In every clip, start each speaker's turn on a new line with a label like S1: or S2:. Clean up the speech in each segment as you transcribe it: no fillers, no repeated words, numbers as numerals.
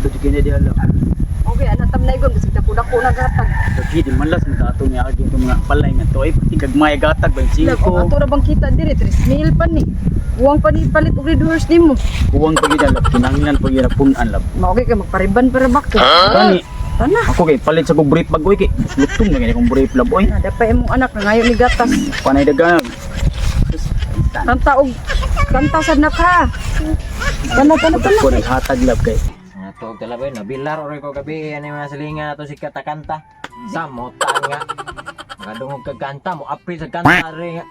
S1: Kwarta jud kini diha lang.
S2: Okay, ana tam na igon bisag dako-dako na gatag.
S1: Lagi di malas mo ato ni agi itong mga palay nga to ay pati gagmay gatag
S2: Lag,
S1: 25.
S2: ang ato ra bang kita diri 3,000 pa ni. Uwang pa ni palit og red horse nimo.
S1: Kuwang pag ida lab kinahanglan pag ira punan lab.
S2: Mao kay magpariban para bakto.
S1: Gani
S2: Tana.
S1: ako kay palit sa kog brief bag oy kay lutong na gani akong brief lab oy.
S2: Nada pa imong anak na ngayon ni gatas.
S1: Panay dagan.
S2: Kanta og kanta sad na ka. Tana tana tana.
S1: Ko naghatag lab kay.
S3: Nga tuog talaga yun. Nabilar or ko gabi. Ano yung mga silingan na to si katakanta. Sa motan nga. Makadungog kag kanta mo. Apil sa kanta rin nga.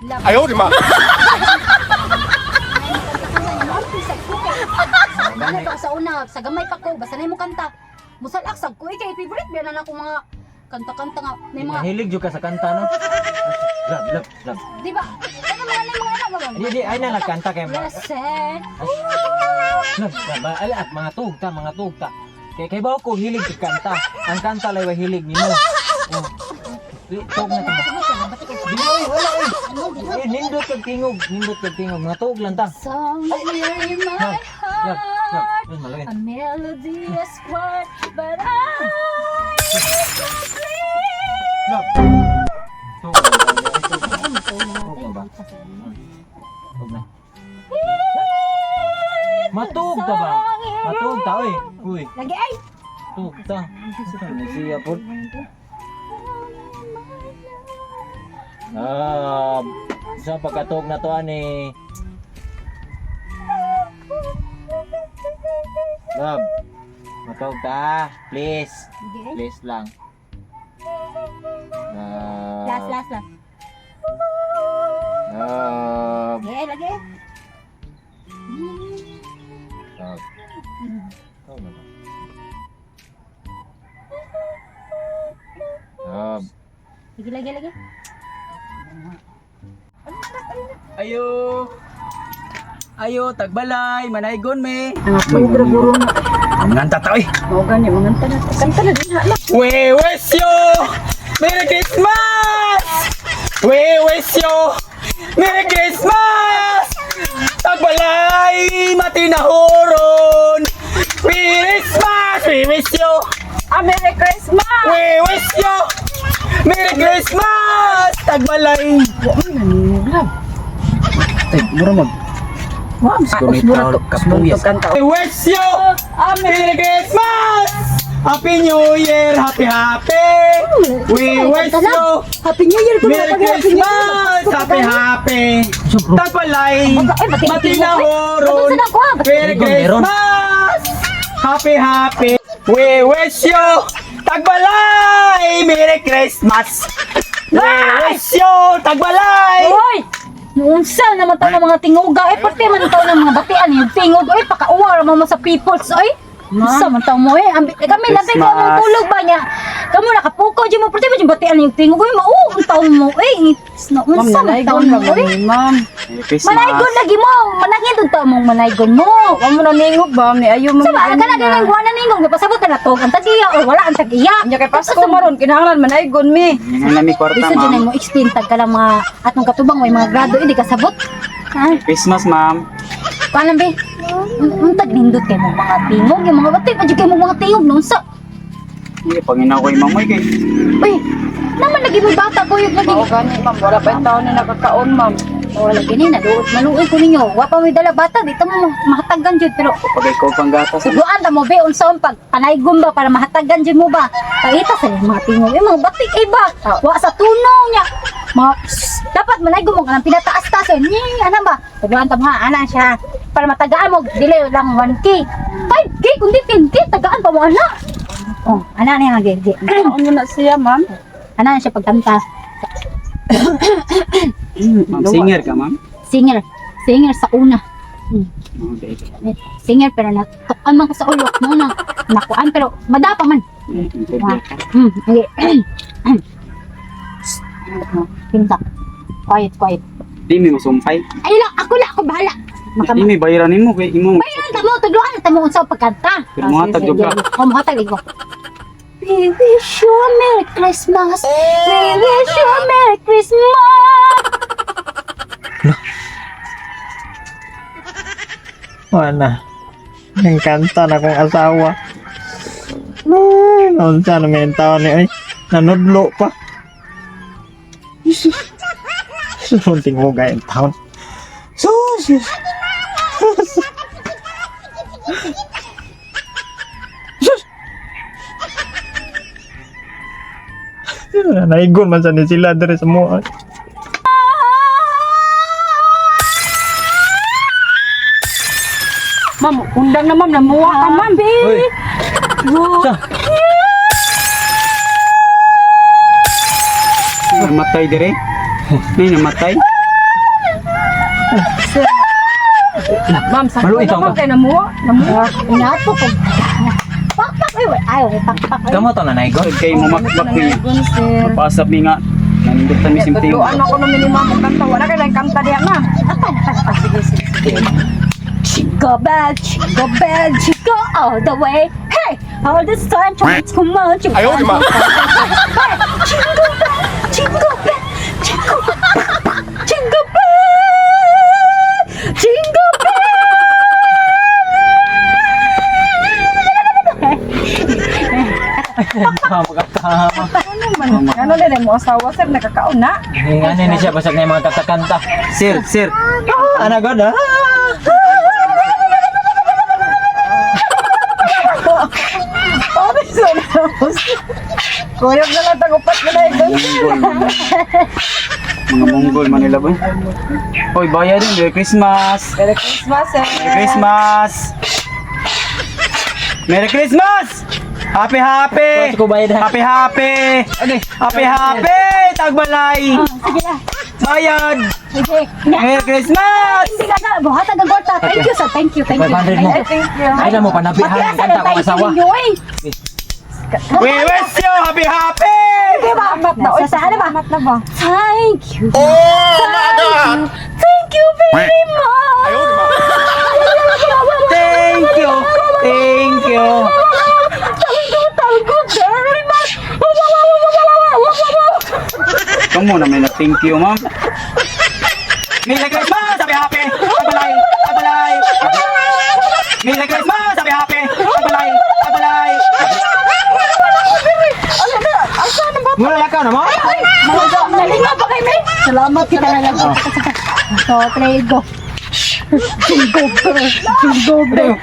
S4: Ano pa sa una, sa gamay pa ko, basta na mo kanta. Musalak sag ko, eh, kay favorite biya na ako mga kanta-kanta nga. May mga,
S3: Nahilig jud ka sa kanta no? Love, love, love.
S4: di ba? Ano mga na mga anak ba?
S3: Di, di, ay na nagkanta kay mga.
S4: Listen.
S3: Love, love, ala, at mga tuog ta, mga tuog ta. Kay kay ba ko hilig kag kanta. Ang kanta lay wa hilig nimo. Oh. Di, tuog na ta. Di, oy, wala oy. Eh, nindot kag tingog, nindot kag tingog. Mga tuog lang ta.
S4: Somewhere in my
S3: Love, love, love.
S4: heart,
S3: Yun, maluin.
S4: a melody is squirt, but I
S3: Love. Tuog lang ta. Tuog na ba? Tuog na. Matuog ta ba? Matuog ta oy. Uy,
S4: Lagi ay!
S3: tuog ta. Ano siya po? Ah, sa pagkatuog na to ani. Love. Matuog ta, please. Please lang. Love.
S4: Last, last, last.
S3: Love.
S4: Lagi ay, lagi ay.
S3: Love. Tuog na ba? Love.
S4: Lagi, lagi, lagi.
S1: Ayo. Ayo tagbalay manaygon me.
S2: Ang tuog ra guro na.
S1: Ang nganta ta oy.
S2: Mao gani manganta na. Kanta na din ha.
S1: We wish you Merry Christmas! We wish you Merry Christmas! Tagbalay matinahuron! Merry Christmas! We wish you!
S2: Ah, Merry Christmas!
S1: We wish you Merry Christmas! Tagbalay!
S2: Wa man naningog lab.
S1: Ay, mura mag...
S2: Wa am
S1: Siguro may tao kapuyas.
S2: kanta.
S1: We wish you Merry Christmas! Happy New Year! Happy Happy! We wish you
S4: Happy New Year ko na
S1: Merry
S4: pag Happy New Year.
S1: Christmas! Happy Happy! Tagbalay!
S4: Ay, ba't
S1: Matinahoron!
S4: Ba't saan ako, ah? Ba't-
S1: Merry
S3: Meron.
S1: Christmas! Happy Happy! We wish you Tagbalay! Merry Christmas! We wish you Tagbalay!
S4: Hoy! Noon sa naman tayo ng mga tinguga, eh, pati man tayo ng mga batian, yung tingog, eh, pakauwa mo mo sa peoples, ay. Unsa man tayo mo, eh. Ambi, eh, kami, labay ka mong
S1: Christmas.
S4: tulog ba niya? Kamu nakapukaw, dyan mo, pati ba yung batian yung tingog, eh, mao, ang taon mo, eh.
S2: Ma'am,
S4: Unsa man
S2: nanaygon
S4: taon
S2: ra
S4: mo, eh.
S2: man ma'am.
S1: Merry Christmas!
S4: Manaygon lagi mo, manangin doon taon mong manaygon mo.
S2: Wa mo naningog ba? Ni ayo man.
S4: Sa ba, ka na din ang guwanan ningog, napasabot na natog ang tagiya or wala ang tagiya.
S2: Nya kay Pasko maron kinahanglan manaygon mi.
S1: Yan na mi kwarta,
S4: Bisa dyan ay
S1: ma'am.
S4: mo explain tag ka lang mga atong katubang may mga grado, hindi ka sabot. Ha?
S1: Christmas, ma'am.
S4: Kuan be. Untag nindot kay mo mga tingog, yung mga batay pa jud kay mo mga tingog noon sa.
S1: Hindi, panginaw ko yung mamoy kay.
S4: Uy, naman lagi mo bata ko yung lagi.
S2: Mao gani ma'am, wala pa yung taon na nakakaon ma'am.
S4: Oh, lagi ni naduot maluoy ko ninyo. Wa pa may dala bata, di ta mo mahatagan jud pero
S1: Pag ikaw pang gatas.
S4: Suguan ta mo be unsa ang pag panaygom ba para mahatagan jud mo ba? Paita sa inyong mga tingog, yung mga batik ay ba? Wa sa tunaw niya. Mga pss, dapat manaygon mo kanang pinataas-taas eh. Ni ana ba? Suguan ta mo ha, ana siya. Para matagaan mo dili lang 1K. 5K kundi 10K tagaan pa mo ana. Oh, ana niya nga gi.
S2: Kaon mo na siya ma'am.
S4: Ana na siya pagkanta.
S1: Ma'am, singer ka, ma'am?
S4: Singer. Singer sa una.
S1: Okay.
S4: Singer pero natukan man ko sa ulo no na nakuan pero madapa man.
S1: Interview ka.
S4: Okay. Pinta. Quiet, quiet.
S1: Di mi masumpay.
S4: Ay lang, ako lang, ako bahala. Maka
S1: Di mi bayaran nimo kay imo.
S4: Bayaran ta mo, tagluan ta mo unsa ang pagkanta.
S1: Pero mga tagjog ka.
S4: Oh, muhatag ko. We wish you a Merry Christmas. We wish you a Merry Christmas.
S3: Wala. Nang kanta na kong asawa.
S1: Ay, naunsa na may taon ni ay. Nanudlo pa. Jesus. Sunting hugay ang taon. Sus! Sus! Sus! Naigon man sa ni sila dere sa mua.
S2: Ma'am, undang na ma'am, namuha ka ma'am.
S3: Uy. Sa.
S1: Namatay dire. Nay namatay.
S2: Ma'am, sakto
S3: Maluit
S2: na
S3: ako.
S2: ma'am kay namuha. Namuha.
S4: Inato ko. Pakpak ay, ay, ay, pakpak. Ay.
S3: Kamo to nanaygon.
S1: Kay mamakbak ni.
S2: Nanayon, sir.
S1: Pasap mi nga. Nandot mi simting.
S2: Tudloan ako no minimum og kanta. Wala kay lang kanta diha ma'am.
S4: Apa,
S2: Sige, sige. Sige.
S4: Jingle bell, jingle bell, jingle all the way. Hey, all the sun shines, come on, jingle bell. Hey, jingle bell, jingle bell, jingle bell, jingle bell, jingle bell.
S3: Makatama.
S2: Ano man? Ano din mo asawa sir nakakaon na.
S3: Ano ni siya basag na yung mga kanta-kanta.
S1: Sir, sir. Ah, ana god ah.
S2: Pare sa Kuyog na lang tagupat mo na ikaw.
S1: Mongol. Mga Mongol Manila boy. Hoy, bayad din. Merry Christmas.
S2: Merry Christmas sir.
S1: Merry Christmas. Merry Christmas. Happy happy.
S3: Ko bayad ha.
S1: Happy happy.
S3: Okay.
S1: Happy happy. Tagbalay.
S4: Sige na,
S1: Bayad.
S4: sige. Na,
S1: Merry Christmas.
S4: hindi ka na, buhatan ng gorta. Thank you, sir. Thank you, thank you.
S3: 500 mo.
S2: Thank you.
S3: Ay na mo panabihan
S4: Pati
S3: ang
S4: asa
S3: kanta
S4: na
S3: kong
S4: thank you
S3: asawa.
S4: ninyo eh.
S1: We wish you happy happy.
S2: Salamat na. Oy,
S4: Sa ano ba?
S2: Salamat na ba?
S4: Thank you. Oh my God. Thank you very much.
S1: Thank you. Thank you.
S4: Thank you, thank you very much.
S1: Kamu na may na thank you, ma'am. Merry Christmas! Happy happy! Tagbalay! Tagbalay! Merry Christmas! Happy happy! Tagbalay! Tagbalay!
S2: Ano na? Asa na ba?
S1: Mula ka na mo?
S4: Nalingaw ba kayo, May? Salamat kita na lang. So, three, go. Jingle bell, jingle bell.